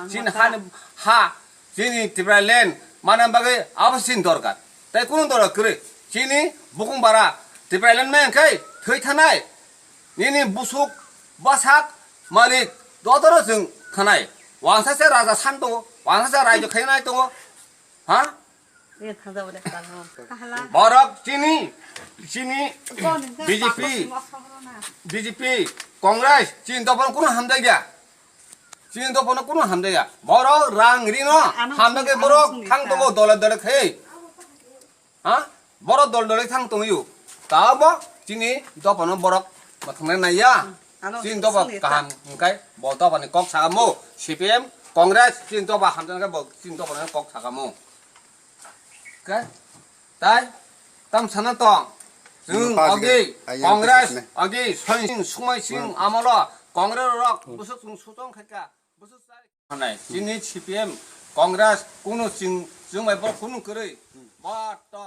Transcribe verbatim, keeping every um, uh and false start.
Chini hani ha, chini Tipraland mana bagwi abo chini dorkar. Tai kunu dorkar kwrwi. Chini bukung bara Tipraland ma hwnkhe thwi thanai. Nini busuk, basak, malik, dotoro chwng thanai. Wangsa se raja san tongo, wangsa se raijak khainai tongo. Ha? Borok chini, chini B J P, B J P, Congress, chini dophano kunu hamjakya. Chini dophano kunu hamjakya. Borok rang rino hamjakya borok thang tongo dole dole khe. Ha? Borok dol dol thang tongyo. Tabo chini dophano borok mwthangna naiya. Ano chini dopha songni kaham ta. Hwnkhe bo dophani kok sakamo. C P M, Congress, chini dopha hamjaknai bo chini dophano kok sakamo. Khe? Tai? Tam sana tong. Chwng ogi, Congress, ogi, Soin Singh, Sumai Singh, amolo, Congress rok, busuk chwng sutong khaika. Hanai, chini C P M, Congress, kunu chwng, chwng bai bo kunu kwrwi. Bo to,